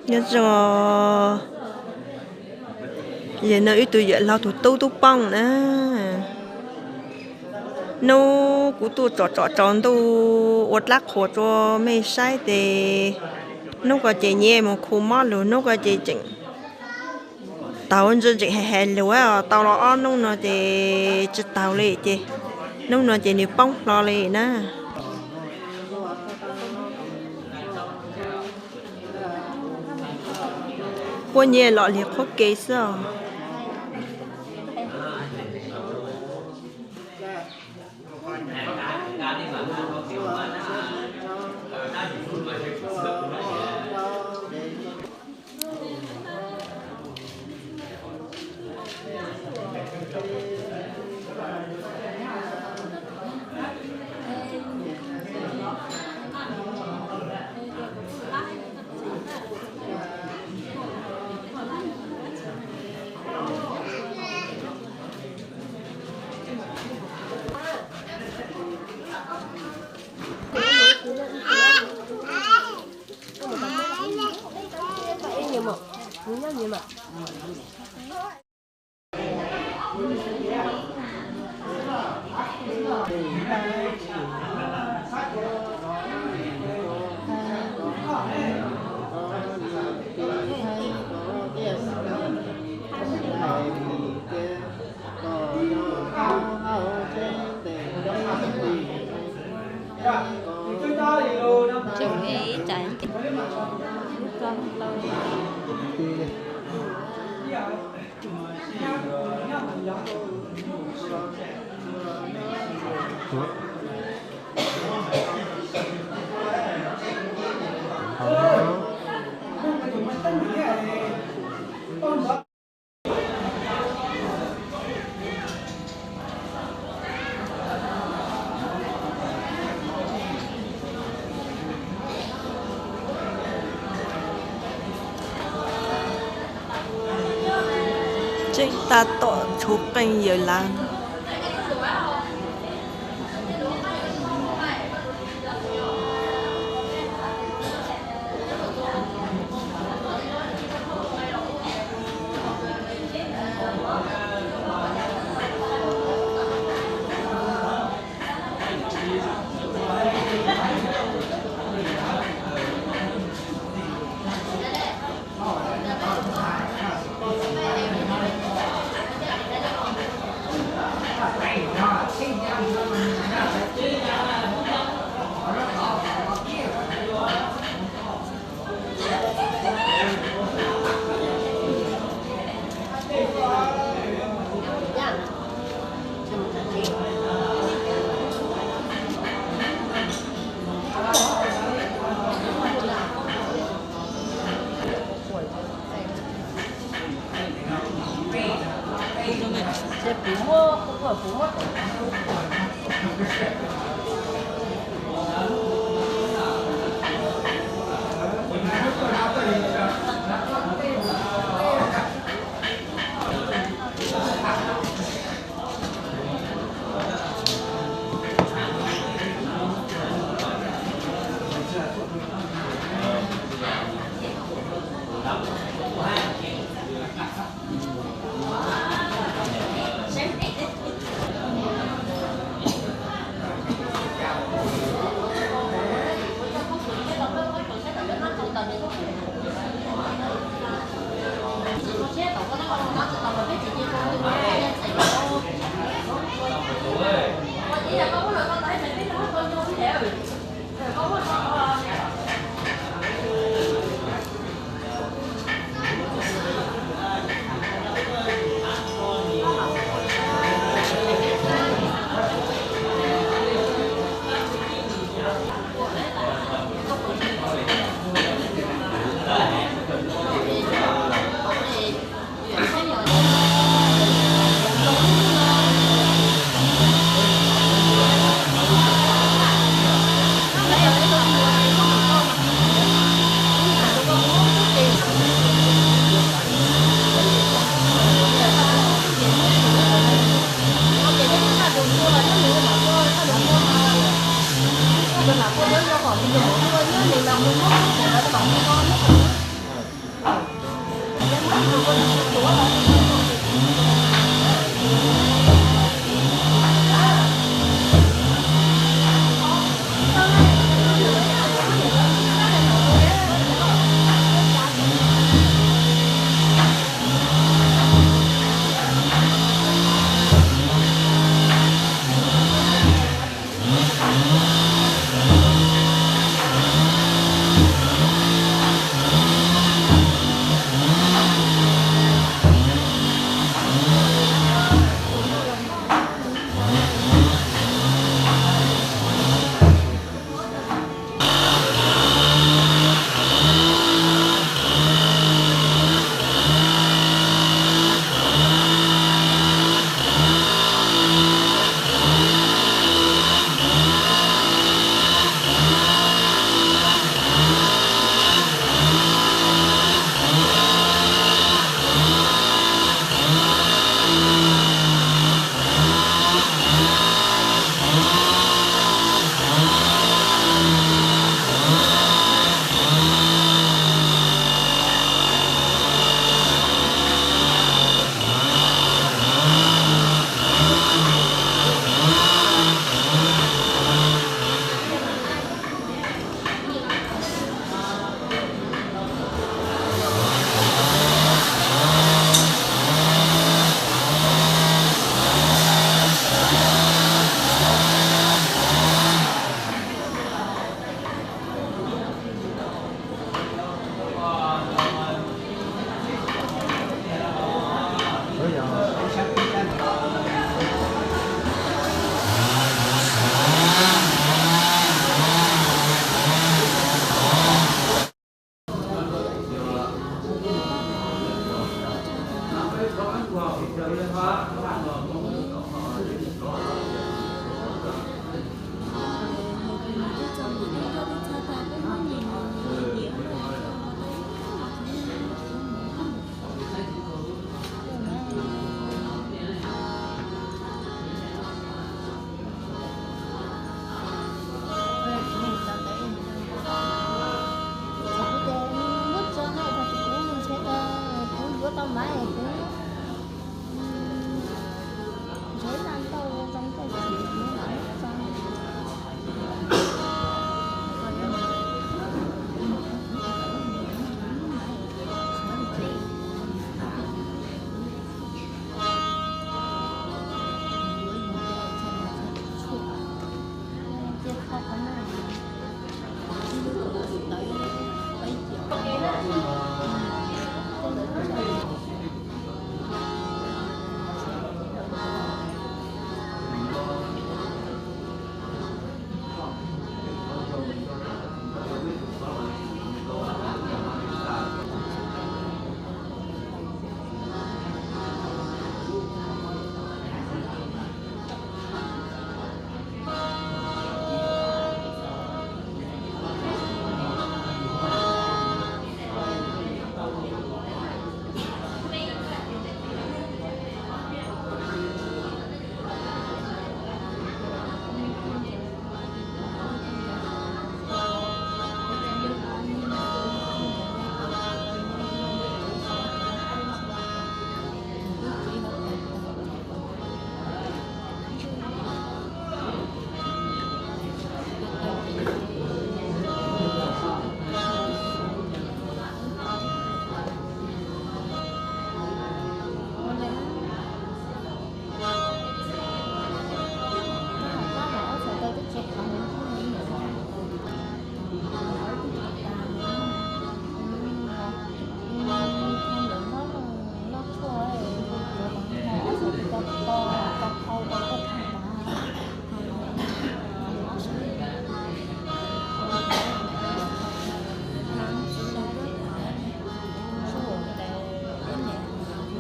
Nyob zoo, yog no ib tug yawm laug tus tub Tub Pooj na. Hnub kuv tuaj tsom tsom tsaus ntuj ua dlaab qhuas rua mej saib tes, hnub ko ces nyiaj mus khu mob lug, hnub ko ces tseem taug ntsia tseem hais hais lug os, tau los ob hnub no ces tsi taug li ces, hnub no ces nwg poob hlo li na. Puab nyiaj los lig qhuab ke xwb os. Tseem tab tom tshuv qeej yawm lav.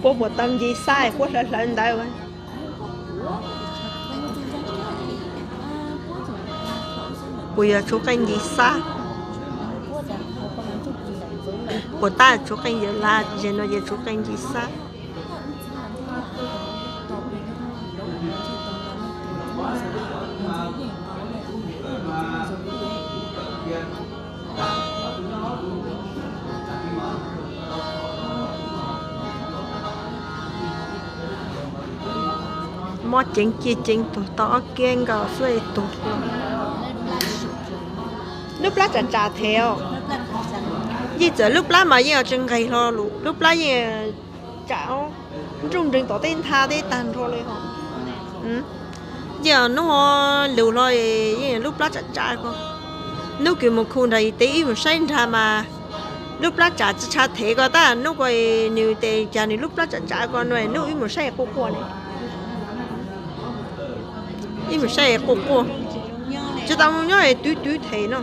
Puab puas tau nce xab, puab hlawv hlawv ntawd. Puas yog tshuav qeej nce xab? Puas tab tshuav qeej yawg laj, zem no yog tshuav qeej nce xab. Mob ceev ciaj ceev tuag tau ob kiab nkaus xwb es tuag. Lub plab tsam tsam thev os. Yeej txawm lub plab mas yeej tsis nqes hlo lus, lub plab yeej tsam nruj nreeg tom tej ntha tej tag nrho li os. Yeej hnub lug hlo yeej lub plab tsam tsam ko. Hnub kws mus khu nrag i tev wb mus saib nrag mas lub plab tsam tsis tshav thev ko tab hnub ko nws tes cas nws lub plab tsam tsam ko no hnub wb mus saib quaj quaj ne. Wb mus saib quaj quaj. Tsis tau nyob twv twv them no.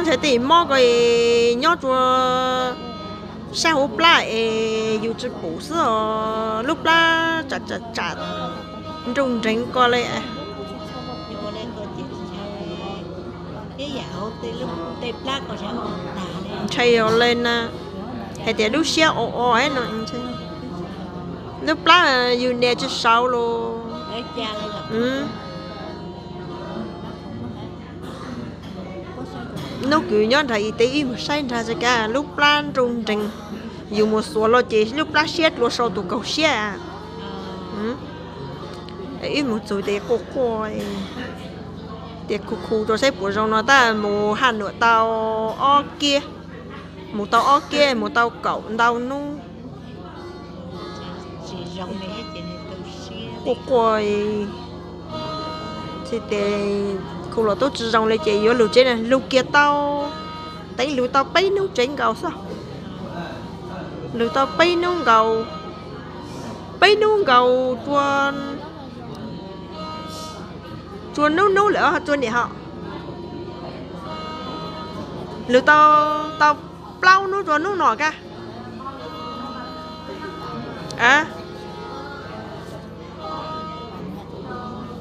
Ntshai tej mob ko nyob rua sab hauv plab es yus tsis pum xwb os, lub plab tsam tsam tsam nruj nreeg ko li. Ntshai yog li na, hais tias lub siab o o no, lub plab yus nias tsis saud los. Hnub kws nyob nrag i tev wb mus saib nrag tsis kav lub plab nruj nreeg, yus mus xuas los ces lub plab siab dlua sau tus kaug siab. Wb mus txug tes quaj quaj, tias khu khu rua saib puas zoo no tab mus haj nuam tau ob kiab, mus tau ob kiab mus tau kaum ntau hnub. Quaj quaj, tsis tes khu los tub tsis zoo li ces yuav lug tsev na, lug kiag tau, teev lug tau peb hnub tsev nkaus xwb. Lug tau peb hnub nkaus, peb hnub nkaus rua, rua hnub hnub lawm rua niam ho. Lug tau, tau plaub hnub rua hnub no kag.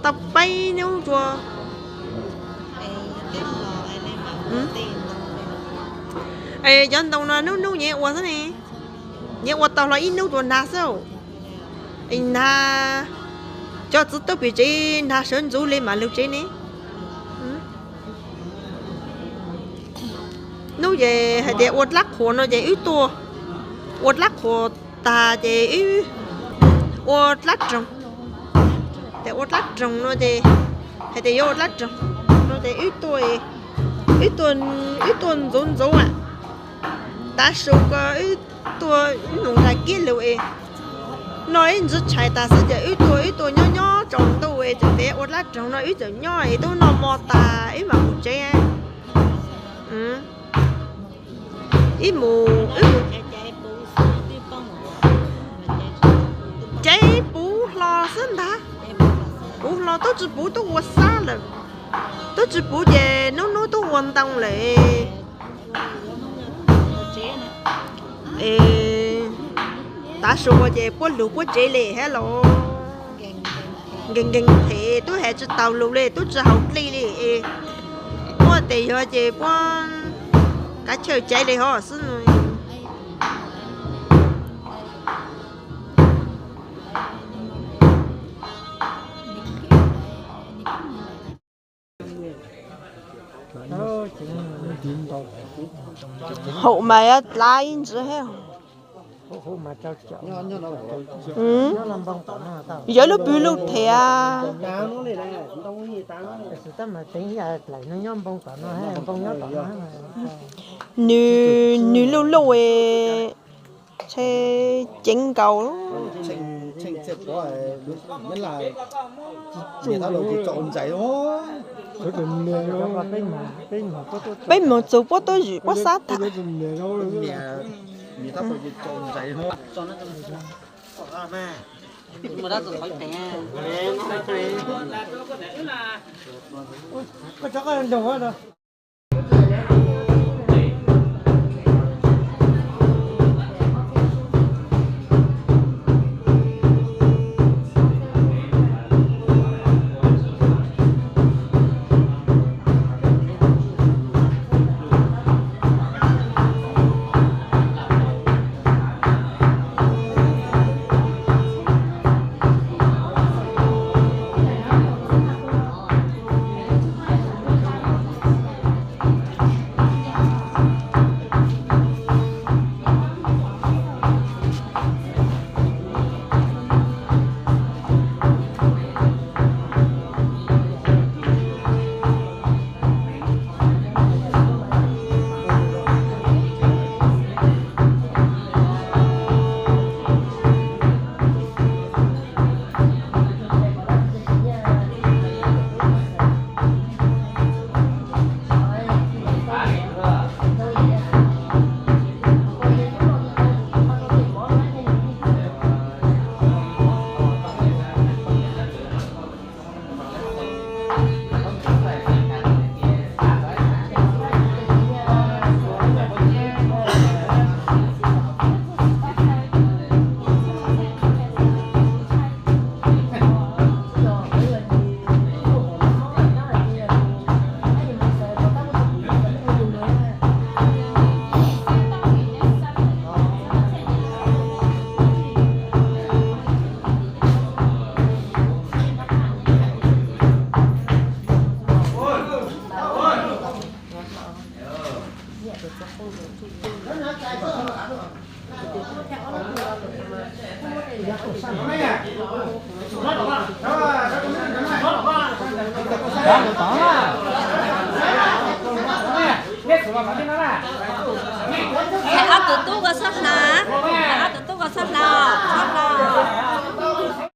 Tau peb hnub rua. Cov ntoo no hnub hnub nyias ua xwb ne, nyias ua tau hlo ib hnub rua nag xwb. Nag, cov txiv tub pem tsev nag sawv ntxuv li mam lug tsev ne. Hnub ces hais tias ua dlaab qhuas no ces wb tuaj, ua dlaab qhuas tag ces wb ua dlaab roog. Ces ua dlaab roog no ces, hais tias yuav ua dlaab roog no ces wb tuaj, wb tuaj ntxuv ntxuv a, tav su ko wb tuaj wb mus nrag kiab lug es noj ib ntsis tshais tag xwb ces wb tuaj, wb tuaj nyob nyob tsaus ntuj es txawm tias ua dlaab roog no wb txawm nyob es tub noj mov tag wb mam mus tsev. Wb mus, wb mus tsev puv hlo xwb ntag. Puv hlo tub tsis puv tub ua xab lawm. Tub tsis puv ces hnub hnub tub ua ntoo lawm. Es tav su ua ces puab lug puab tsev li hab los. Nkees nkees them tub has tsis taus lug li, tub tsis haus dlej li. Puab tes yog ces puab kav chawj caiv li hov xwb. Haum mas yuav dlav ib ntsis hab. Yog lub pwg luj thiab. Nws, nws luj luj, tsheb ceev nkaus. Peb moog txug puab tuab zwm puab xab tag. Ob tug tub koj txhob hla, ob tug tub koj txhob hla, txhob hla.